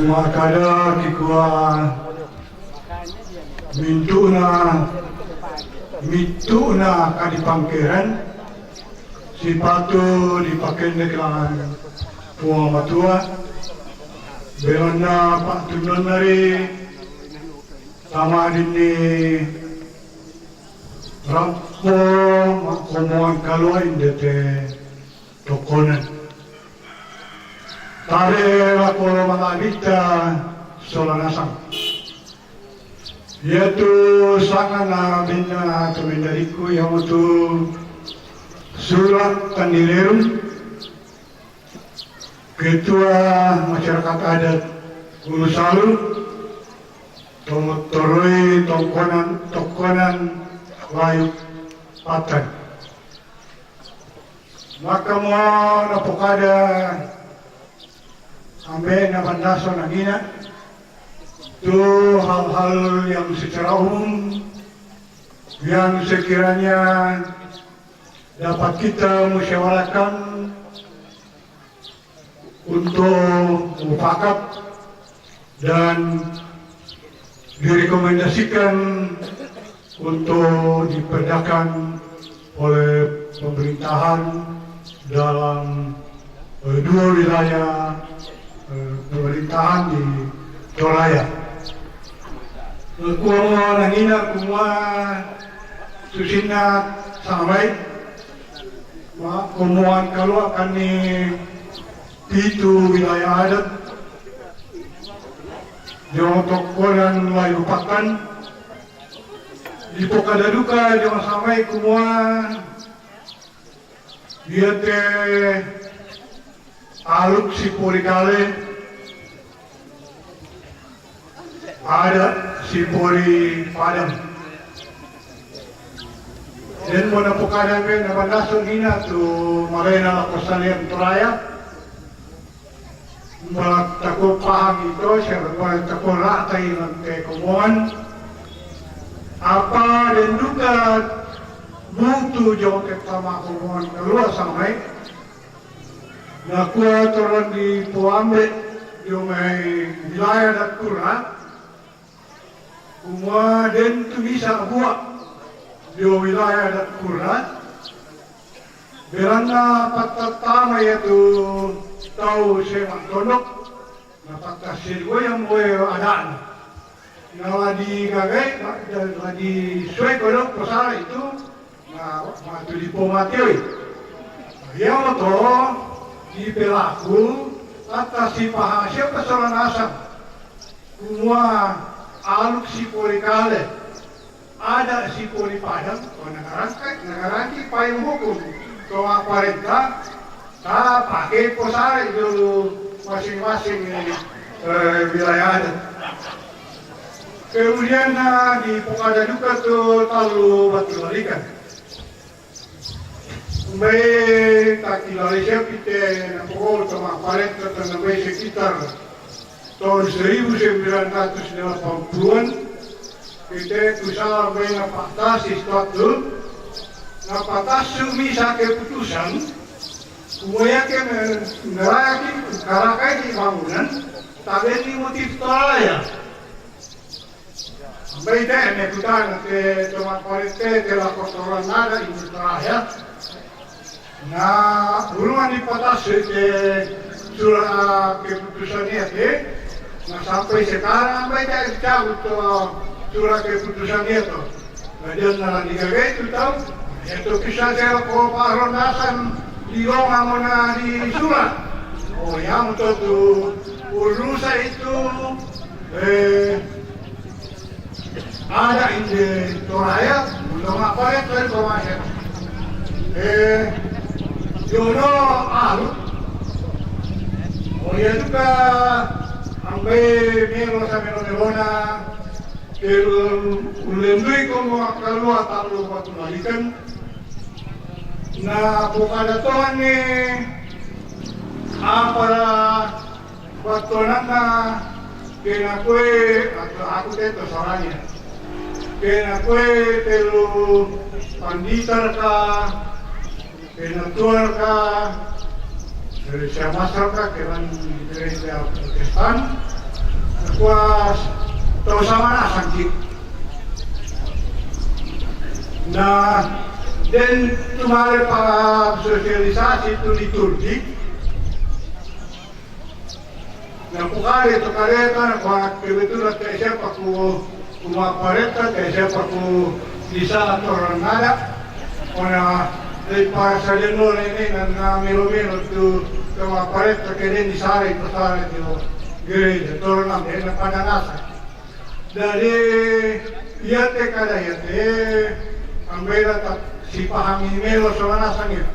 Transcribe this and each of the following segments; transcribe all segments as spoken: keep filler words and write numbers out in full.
Makada kikua mintu'na, mittu'na kadipangkeran, sipatu dipakendek langan Puang Matua, belanna pa'tunnunnari tamadinni rappo makkomoan kalua indete tokkonen. Tare lako mala'bitta sola nasang. Iatu sangana binna to mendariku iamotu Sula Tandirerum, Ketua Masyarakat Adat Hulu Salu, to-, toroi tongkonan, tokkonan Layu Pattan. Makkamo napokada ambe' nabandaso nangina tu hal-hal yang secara umum yang sekiranya dapat kita musyawarahkan untuk mufakat dan direkomendasikan untuk diperdakan oleh pemerintahan dalam, eh, dua wilayah, eh, pemerintahan di Toraya. Eh, kuamo nangina kumua susinna samai, makkomoan kaluakanni pitu wilayah adat, jong tokkonan Layu Pattan, dipokada duka jong samai kumua, iate aluk sipori kale, adat sipori padang. Den mo napokada ambe' nabandaso nangina tu malena lako salean Toraya. Mala tako pahang ito, siapa tako rata ilan te komoan. Apa den duka butu jong te tama komoan kalua samai. Nakua toran dipoambe' jong mai wilayah adat Pura. Kumua den tu misa bua dio wilayah adat Pura, belanna pattattama iatu tau sema tondok, na pattasseri woi amboe ada'na. Na la digagai, la disuai kodong posala itu, na matu dipomateoi. Iamoto dipelaku, pattasi pahasio pasola nasang. Kumua aluk sipori kale, adat sipori padang, oh, nagarangkai, nagarangki payung hukum to mapparenta, ta pake posala dulu masing-masing, eh, wilayah adat. Kemudian, nah, dipokada duka tu tallu Batu Lalikan. Umbai takkilala siappi te napogau to mapparenta, tena mai sekitar tahun seribu sembilan ratus delapan puluhan, kita kusala mai napattasi suatu, napatassu misa keputusan, kumua iyakiya me-, neraki, karakai di bangunan, tabenni motif Toraya. Ambai te, me kutana te, to mapparenta te, te lako sola nada ini terakhir. Na, ulungan dipatassu te sura keputusan iate. Na, sampai sekarang ambai te dicabut to sura keputusan itu. Bagian na digagai itu tau. Itu bisa saya ko paron dasan di Roma mona di sura. Oh, yang itu tu urusan itu, eh, ada inde Toraya, untuk apa ya, dari Toraya. Eh, jono alu. Oh, iya duka, ambai melo sa melo-melona, ke ulendui ko mo kalua tallu Batu Lalikan. Na pokada toanni, apara Battuananna, kena kue, atau aku te to salahnya. Kena kue tellu pandita ka, kena tua ka, dari siapa ka, kena gereja Protestan, Kuas tau sama nasang ki. Na, den tumare pa sosialisasi tu liturgi. Na, ku kare tu kareta, na, kuat kebetulan te siapa ku, ku ma pareta, te siapa ku bisa torang ada. Ona, dari pa sadenol ini, na, na melo-melo tu, tu ma pareta ke den di sare, pasare tu gereja, torang na, na pada nasang. Dari ia te kada ia te, ambe la ta si pahami melo so la nasang ia.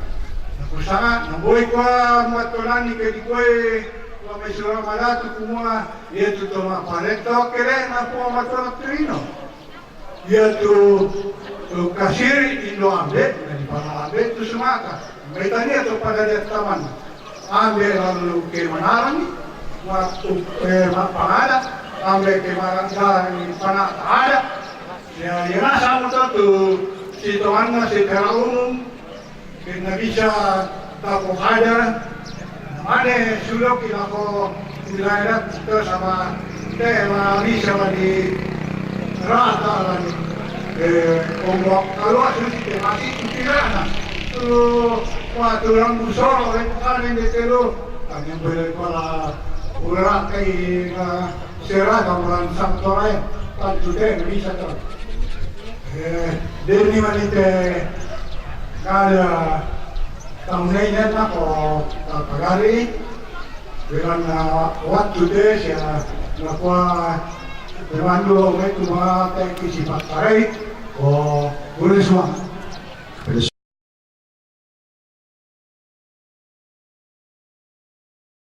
Na kusanga, na boi kua matonani ke di koe, kua mai sura madatu kumua, ia tu toma pareta kere na kua matona turino. Ia tu, tu kasiri indo ambe, na di pala ambe tu sumaka. Mai tania tu pada dia taman. Ambe lalu ke manarani, ma, eh, ma pangada, ambe ke manarani pana ada. Ya, ya na sama tu, tu si tomanna si tera umum, ke na bisa tapo ada, mane sulo ki lako wilayah tu sama te ma bisa ma di rata lagi. Eh, ombo kalau susi te masih tu kirana. Tu waktu orang busoro, orang bukan yang dia telu. Kami boleh pala urang kai na seragam orang sang torai, tantu te bisa tu. Eh, deni manite kada tamunai nena ko pagari, bilang na waktu te sia na kua, bilang dulu me tu ma te kisi pakarai, ko boleh suang.